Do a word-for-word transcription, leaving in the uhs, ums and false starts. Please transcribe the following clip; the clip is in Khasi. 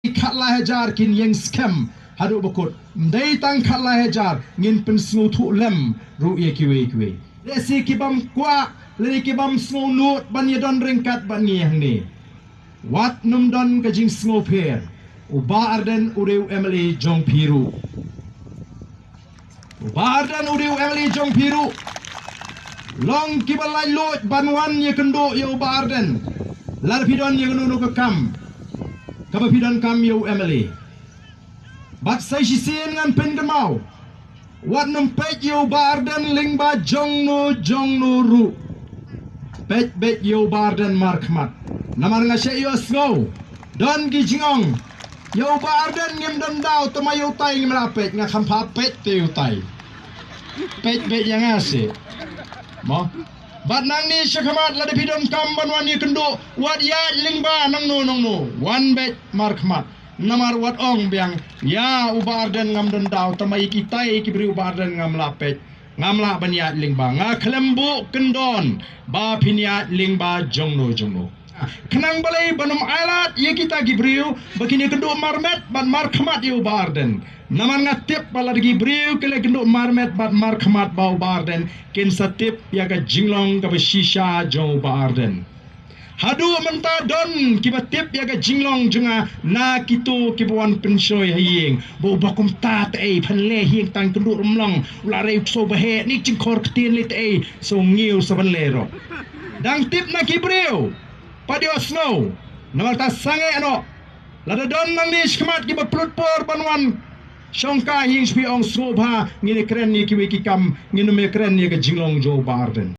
khatlai hajar kin ïeng skhem haduh ba kut. Ym dei tang khatlai hajar, ngin pynsngewthuh lem ruh ïa kiwei kiwei. Lehse ki bym kwah lane ki bym sngewnud ban ïadon ryngkat bad ngi hangne. Wat nym don ka jingsngewpher. U Bah Ardent u dei u M L A jong phi ruh. U Bah Ardent u dei u M L A jong phi ruh. Long kiba laitluid ban wan ïakynduh ïa u Bah Ardent. Lada phi don ïa kano kano ka kam kaba phi donkam ïa u M L A. Bad sa shisien ngan pynkynmaw, wat nym peit ïa u Bah Ardent lyngba jongno jongno ruh. Peit beit ïa u Bah Ardent markhmat. Namar nga shait ïohsngew don ki jingong, ïa u Bah Ardent ngim don daw, tang ma ïa utai ngim lah peit. Nga kham pha peit te ïa utai. Peit beit ïa nga seh. Mo. Bad nangne shakhmat lada phi donkam ban wan ïakynduh, wat ïaid lyngba nangno nangno, wan beit markhmat. Namar wat ong biang, ïa u Bah Ardent ngam don daw, tang ma ïa kitai ki briew u Bah Ardent ngam lah peit. Ngam lah ban ïaid lyngba. Nga khlem buh kyndon ba phin ïaid lyngba jongno jongno. Khnang balei ban ym ailad ïa kita ki briew ba kin ïakynduh marmet bad markhmat ïa u Bah Ardent. Namar nga tip ba lada ki briew ki la ïakynduh marmet bad markhmat bad u Bah Ardent, kin sa tip ïa ka jinglong kaba shisha jong u Bah Ardent. Haduh mynta don kiba tip ïa ka jinglong jong nga na kito kiba wan pynshoi ha ïing. Ba u Bah kumta te ei, phan leh ha ïing tang kynduh rymlong, u la rei u ksew ba heh, ne jingkhor ktien lei te ei, sngewsih sa ban leh ruh. Dang tip na ki briew, pat ïohsngew. Namar ta sangeh noh. Lada don nangne shakhmat kiba pynlut por ban wan shongkai ha ïing, shu phi ong sngewbha, ngin ïakren ïa kiwei ki kam, ngin ym ïakren ïa ka jinglong jong u Bah Ardent.